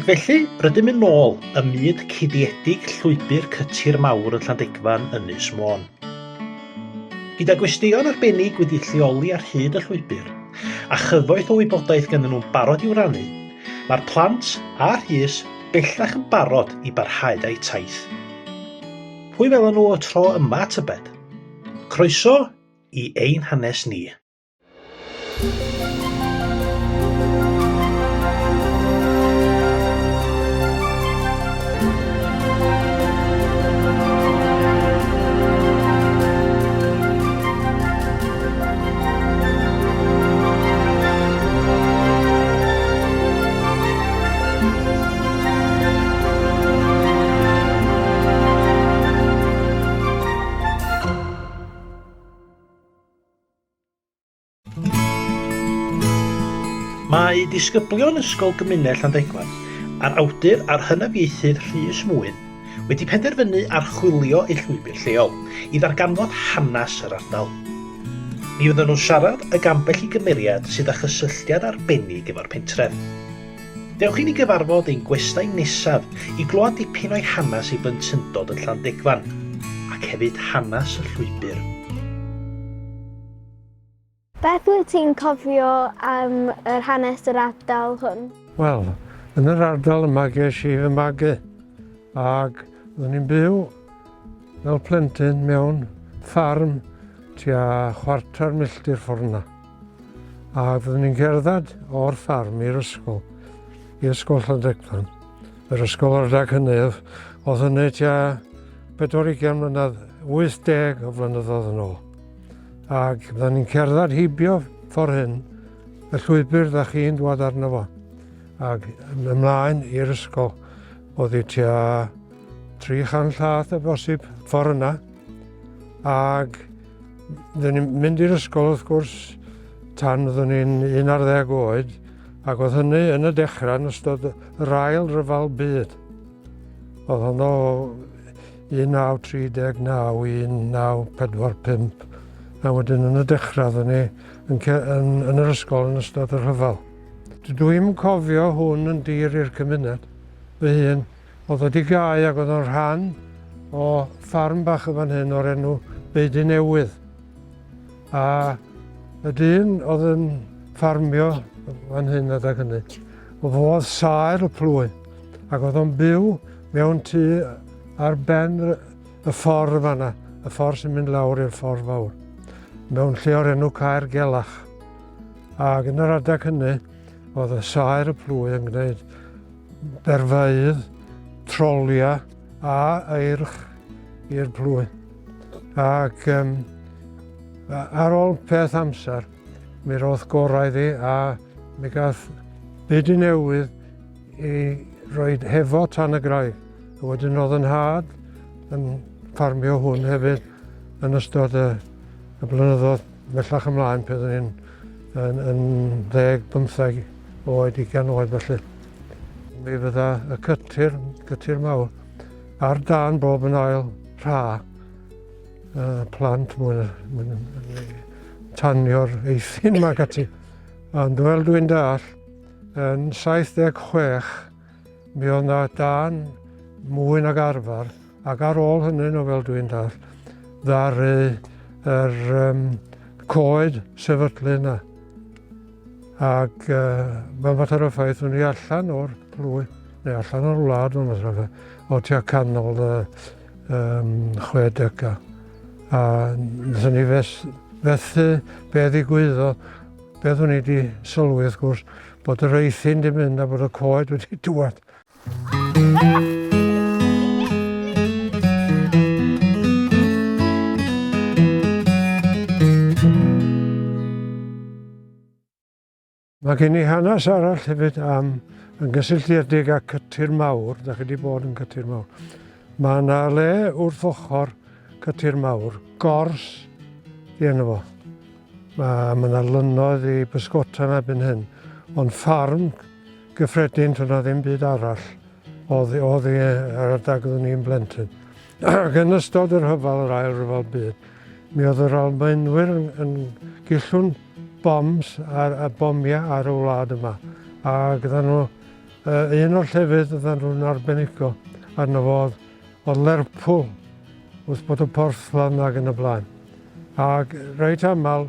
Ac felly, rydym yn ôl ym myd cuddiedig llwybr Cytir Mawr yn Llandegfan, Ynys Môn. Gyda gwesteion arbennig wedi lleoli ar hyd y llwybr, a chyfoeth o wybodaeth ganddyn nhw'n barod i'w rannu, mae'r plant a Rhys bellach yn barod i barhau â'u taith. Pwy welon nhw y tro yma, tybed? Croeso i Ein Hanes Ni. Mae disgyblion Ysgol Gymuned Llandegfan a'r awdur a'r hynafiaethydd Rhys Mwyn wedi penderfynu archwilio eu llwybr lleol i ddarganfod hanes yr ardal. Mi fyddan nhw'n siarad ag ambell i gymeriad sydd â chysylltiad arbennig efo'r pentref. Dewch i ni gyfarfod ein gwestai nesaf i glywed dipyn o'i hanes ei blentyndod yn Llandegfan, ac hefyd hanes y llwybr. Beth wyt ti'n cofio am yr hanes yr ardal hwn? Wel, yn yr ardal yma ges i fy magu ac oeddwn i'n byw fel plentyn mewn ffarm tua chwarter milltir ffordd yna. A fyddwn i'n cerdded o'r ffarm i'r ysgol, i Ysgol Llandegfan. Yr ysgol ar adag hynny, oedd hynny tua 40 mlynedd, 80 o flynyddoedd yn ôl. Ac fyddan ni'n cerdded heibio ffordd hyn, y llwybr dda chi'n dwad arno fo, ac ymlaen i'r ysgol. Oedd hi tua 300 llath o bosib ffordd yna. Ac fydden ni'n mynd i'r ysgol wrth gwrs tan oeddwn ni'n 11 oed, ac oedd hynny yn y dechrau yn ystod yr ail ryfel byd. Oedd honno 1939 i 1945, a wedyn yn y dechrau oeddwn ni yn, yn, yn yr ysgol yn ystod y rhyfel. Dydw i'm yn cofio hwn yn dir i'r cymuned fy hun. Oedd wedi gau ac oedd o'n rhan o ffarm bach y fan hyn o'r enw Beudy Newydd. A y dyn oedd yn ffarmio fan hyn adag hynny, o fo oedd saer y plwy, ac oedd o'n byw mewn tŷ ar ben y ffordd fanna, y ffordd sy'n mynd lawr i'r ffordd fawr, mewn lle o'r enw Caer Gelach. Ac yn yr adeg hynny, oedd y saer y plwy yn gwneud berfeydd, trolia a eirch i'r plwy. Ac um, ar ôl peth amser, mi roedd gorau iddi a mi gath byd i newydd i roed hefo tan y graig. A wedyn oedd yn nhad yn ffarmio hwn hefyd yn ystod y, y blynyddoedd bellach ymlaen pe oeddwn i'n yn, yn 10, 15 oed, 20 oed felly. Mi fydda y cytur, cytur mawr, ar dan bob yn ail rha uh, plant mwyn, mwyn, mwyn tanio'r eithin yma ac ati. Ond fel dwi'n dall, yn 76, mi oedd na dan mwy nag arfer, ac ar ôl hynny, no fel dwi'n dall, ddaru yr um, coed sefydlu yna. Ac uh, mae'n fater o ffaith, o'n i allan o'r plwy, neu allan o'r wlad, mae'n fater o ffaith, o tua canol y um, 60au. A wnaethon ni fethu be ddigwyddodd, Beth o'n i wedi sylwi wrth gwrs, bod yr eithin di mynd a bod y coed wedi dŵad. Mae gen i hanes arall hefyd am yn gysylltiedig â Cytir Mawr, da chi wedi bod yn Cytir Mawr. Mae yna le wrth ochr Cytir Mawr, gors di enw fo. Mae ma 'na lynnoedd i bysgota yna erbyn hyn, ond ffarm gyffredin, to na ddim byd arall oedd, oedd hi ar adag oeddwn i'n blentyn. Ac yn ystod yr rhyfel, yr ail rhyfel byd, mi oedd yr Almaenwyr yn, yn gillwn bombs ar, a bomiau ar y wlad yma. A gyda nhw Un o'r llefydd oedden nhw'n arbenigo arno fo oedd, oedd Lerpwl, wrth bod y porthladd 'ma ac yn y blaen. Ac reit aml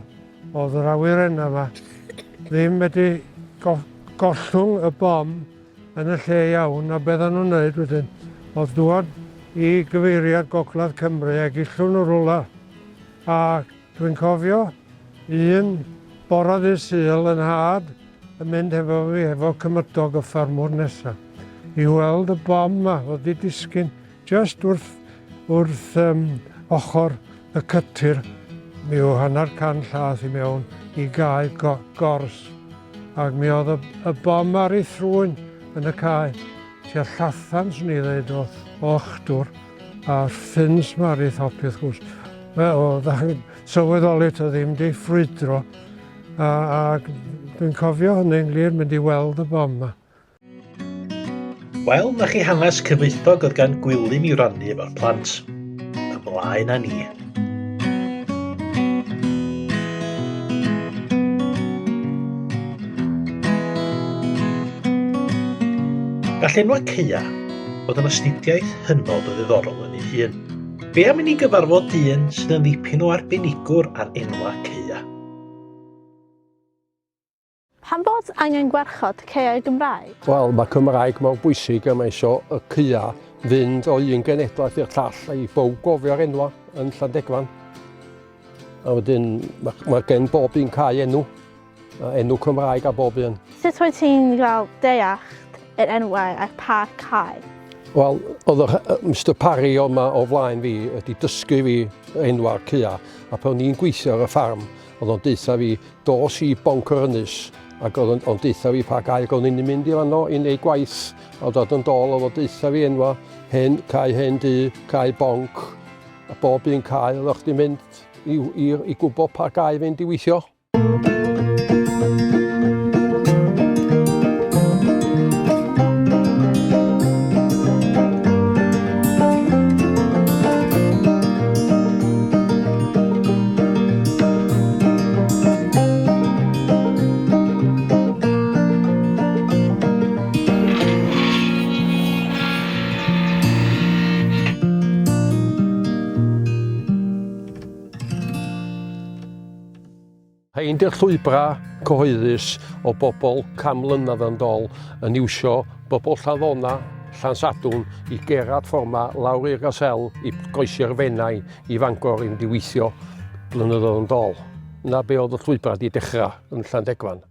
oedd yr awyrennau yma ddim wedi gollwng y bom yn y lle iawn a be oedden nhw'n wneud wedyn oedd dŵad i gyfeiriad Gogledd Cymru ac illwn nhw rwla. A dwi'n cofio un bora ddydd Sul yn nhad yn mynd hefo fi hefo cymydog y ffermwr nesa i weld y bom 'ma oedd 'di disgyn jyst wrth wrth um, ochr y cytir mi yw hanner can llath i mewn i gae go, gors ac mi oedd y, y bom ar ei thrwyn yn y cae tua llathan swn i ddeud o, o ochdwr a'r ffins 'ma ar ei thop wrth gwrs. Wel, oeddech chi'n sylweddoli to ddim di ffrwydro a, a dwi'n cofio hynny'n glir mynd i weld y bom 'ma. Wel, na chi hanes cyfoethog oedd gan Gwilym i'w rannu efo'r plant. Ymlaen â ni. Gall enwau caeau fod yn astudiaeth hynod o ddiddorol yn ei hun. Be am i ni gyfarfod dyn sydd yn ddipyn o arbenigwr ar enwau caeau? Pam bod angen gwarchod caeau Gymraeg? Wel, mae Cymraeg mor bwysig a mae isio y caeau fynd o un genedlaeth i'r llall a i bawb gofio'r enwa yn Llandegfan. A wedyn mae, mae gen bob un cae enw, enw Cymraeg a bob un. Sut wyt ti'n gael deallt yr enwau ar pa cae? Wel, oedd Mr Parry o yma o flaen fi wedi dysgu fi enwa'r caeau, a pan o'n i'n gweithio ar y ffarm, oedd o'n deutha fi Dos i Bonc yr Ynys ac oedd o'n deutha fi pa gae ac o'n i'n mynd i fanno i wneud gwaith a dod yn dôl oedd o'n deutha fi enwa hen cae hen du, cae bonc a bob un cae oedd chdi'n mynd i, i, i gwybod pa gae fynd i weithio. Rhein di'r llwybrau cyhoeddus o bobl can mlynedd yn dol yn iwsio bobl Llanddona, Llansadwrn i gerdded ffordd 'ma lawr i'r Gasel i groesi'r Fenai i Fangor i fynd i weithio blynyddoedd yn dol. 'Na be oedd y llwybrau di dechrau yn Llandegfan.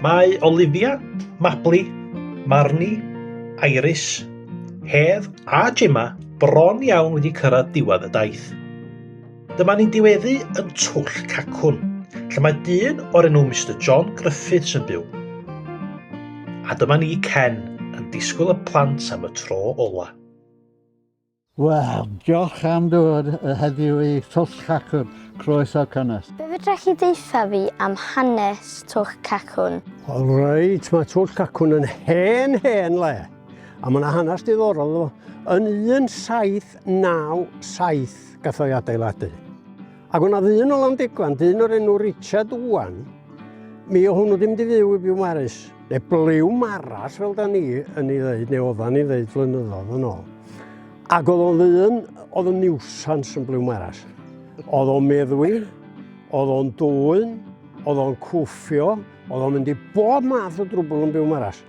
Mae Olivia, Mabli, Marnie, Iris, Hedd a Gemma bron iawn wedi cyrraedd diwedd y daith. Dyma ni'n diweddu yn Twll Cacwn, lle mae dyn o'r enw Mister John Griffiths yn byw. A dyma ni Ken yn disgwyl y plant am y tro ola. Wel, diolch am dod heddiw i Twll Cacwn. Croeso cynnes. Be fedra chi deutha fi am hanes Twll Cacwn? Wel reit, mae Twll Cacwn yn hen hen le. A mae yna hanes diddorol iddo fo. Yn 1797 gath o'i adeiladu. Ac o'na ddyn o Landeglan, dyn o'r enw Richard Owen, mi o hwnnw ddim di fyw i Biwmaris, neu Bliwmaras fel da ni yn ei ddeud, neu oeddan ni'n ddeud flynyddoedd yn ôl. Ac oedd o'n ddyn oedd yn niwsans yn Bliwmaras. Oedd o'n meddwi, oedd o'n dwyn, oedd o'n cwffio, oedd o'n mynd i bob math o drwbl yn Biwmaras.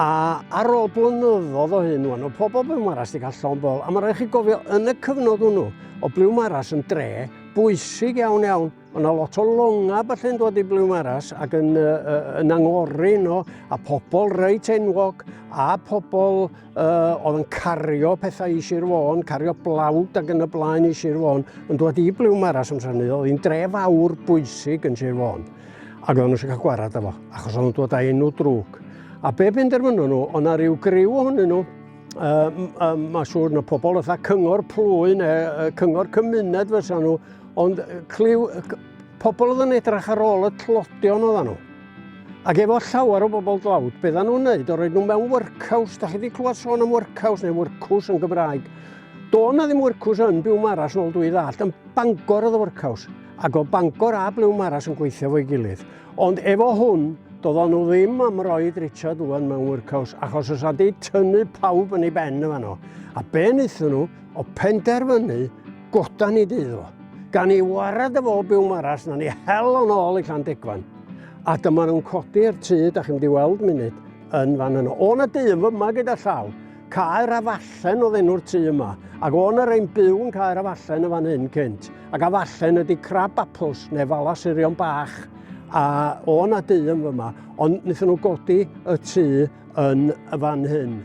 A ar ôl blynyddoedd o hyn wan, oedd pobl Bliwmaras wedi cael llond bol. A mae rhaid chi gofio, yn y cyfnod hwnnw, o Bliwmaras yn dre bwysig iawn iawn. Oedd yna lot o longa ballu'n dod i Bliwmaras ac yn, uh, yn angori yno, a pobl reit enwog, a pobl uh, oedd yn cario pethau i Sir Fôn, cario blawd ac yn y blaen i Sir Fôn, yn dod i Bliwmaras amser hynny. Oedd hi'n dre fawr bwysig yn Sir Fôn. Ac oedden nhw eisiau cael gwarad efo, achos oedden nhw'n dod â enw drwg. A be benderfynon nhw, oedd na ryw griw ohonyn nhw, uh, uh, mae siŵr na pobl fatha cyngor plwy neu uh, cyngor cymuned fysa nhw, ond cliw, pobl oedd yn edrych ar ôl y tlodion oedden nhw. Ac efo llawer o bobl dlawd, be dda nhw'n neud, o roed nhw mewn workhouse, da chi wedi clywed sôn am workhouse neu workhouse yn Gymraeg. Do na ddim workhouse yn Biwmaras nôl dwi ddallt, yn Bangor oedd y workhouse. Ac o Bangor a Bliwmaras yn gweithio efo'i gilydd. Ond efo hwn, doedden nhw ddim am roed Richard Owen mewn workhouse, achos os di tynnu pawb yn ei ben yn fanno. A be wnaethon nhw, o penderfynu godan i dydd o. Gan i warad y fo Biwmaras, na ni hel o'n ôl i Llandegfan. A dyma nhw'n codi'r tŷ, da chi'n mynd i weld munud, yn fan yno. O na dŷ yn fyma gyda llaw. Caer Afallen oedd enw'r tŷ yma, ac o 'na rei'n byw yn Caer Afallen yn fan hyn cynt, ac Afallen ydy crab apples neu fala surion bach, a o 'na dŷ yn fyma, ond wnaethon nhw godi y tŷ yn y fan hyn.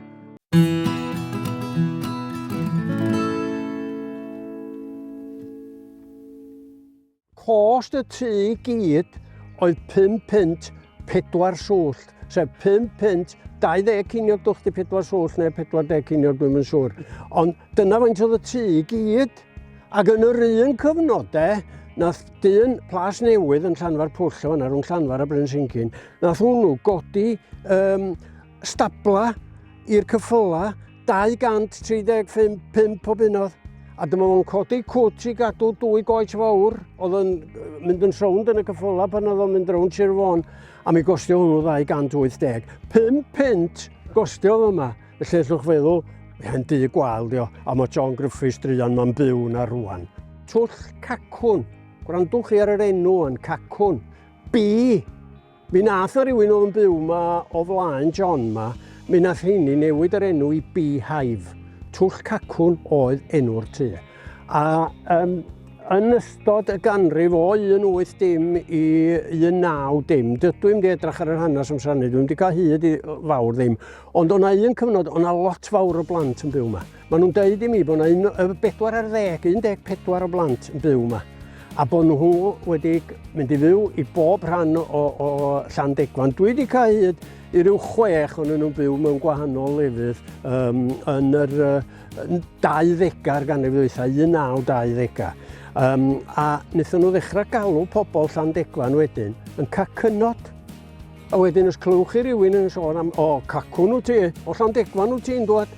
Cost y tŷ i gyd oedd 5 punt 4 swllt, sef 5 punt 20 ceiniog dwch di 4 swllt neu 40 ceiniog dwi'm yn siŵr. Ond dyna faint oedd y tŷ i gyd. Ac yn yr un cyfnod de, nath dyn Plas Newydd yn Llanfair Pwll o fanna, rhwng Llanfair a Bryn Siencyn, nath hwnnw godi um, stabla i'r cyffyla 235 o bunnoedd. A dyma fo'n codi cwt i gadw dwy goets fawr oedd yn mynd yn sownd yn y cyffyla pan oedd o'n mynd rownd Sir Fôn. A mi gostio hwnnw 280. 5 punt gostiodd yma. Felly allwch feddwl, hen dŷ gwael dio, a mae John Griffiths druan ma'n byw na rwan. Twll Cacwn. Gwrandwch chi ar yr enw yn Cacwn. B. Mi nath 'na rywun oedd yn byw 'ma o flaen John 'ma, mi nath rheini newid yr enw i Bee Hive. Twll Cacwn oedd enw'r tŷ. A um, yn ystod y ganrif o 18 dim i 19 dim, dydw i'm di edrych ar yr hanes amser hynny, dwi'n di cael hyd i fawr ddim, ond o'na un cyfnod, o'na lot fawr o blant yn byw yma. Maen nhw'n deud i mi bod yna un, bedwar ar ddeg, 14 o blant yn byw yma, a bod nhw wedi mynd i fyw i bob rhan o, o Llandegfan. Dwi wedi cael hyd i ryw chwech o'n nhw'n byw mewn gwahanol lefydd um, yn yr uh, 20au ganrif ddwytha, 1920au. Um, a wnaethon nhw ddechrau galw pobl Llandegfan wedyn yn cacynod. A wedyn os clywch chi rywun yn sôn am, o, cacwn wyt ti, o Llandegfan wyt ti'n dwad.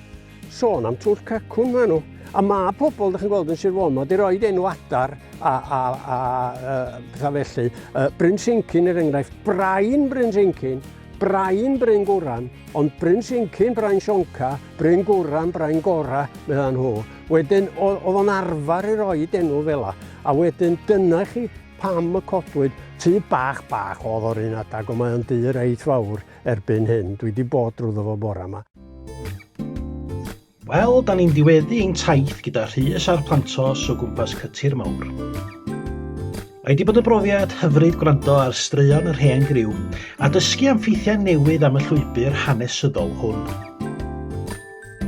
Sôn am twll cacwn maen nhw. A mae pobl, ydych chi'n gweld yn Sir Fôn, mae wedi rhoi enw adar a, a, a, a pethau felly. Bryn Siencyn er enghraifft, Brain Bryn Siencyn, Brain Bryn Gwran, ond Bryn Siencyn, Brain Sionca, Bryn Gwran, Brain Gora, medda nhw. Wedyn, oedd o'n arfer i roi enw fel la. A wedyn, dyna chi pam y codwyd tŷ bach bach oedd o'r un adag, ond mae o'n dŷ reit fawr erbyn hyn. Dwi wedi bod drwyddo fo bora yma. Wel, da ni'n diweddu ein taith gyda Rhys a'r plantos o gwmpas Cytir Mawr. Mae wedi bod yn brofiad hyfryd gwrando ar straeon yr hen griw a dysgu am ffeithiau newydd am y llwybr hanesyddol hwn.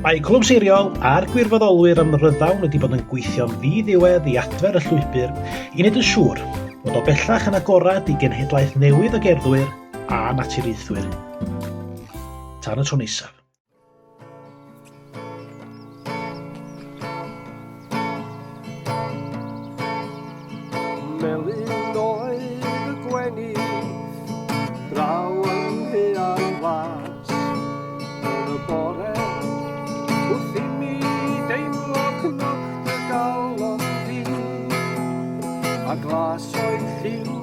Mae Clwb Seiriol a'r gwirfoddolwyr ymryddawn wedi bod yn gweithio'n ddi-ddiwedd i adfer y llwybr i wneud yn siŵr bod o bellach yn agorad i genhedlaeth newydd o gerddwyr a naturiaethwyr. Tan y tro nesaf. Melyn oedd y gwenith draw yng Nghaeau Las yn y bore wrth i mi deimlo cnoc dy galon di a glas oedd lliw.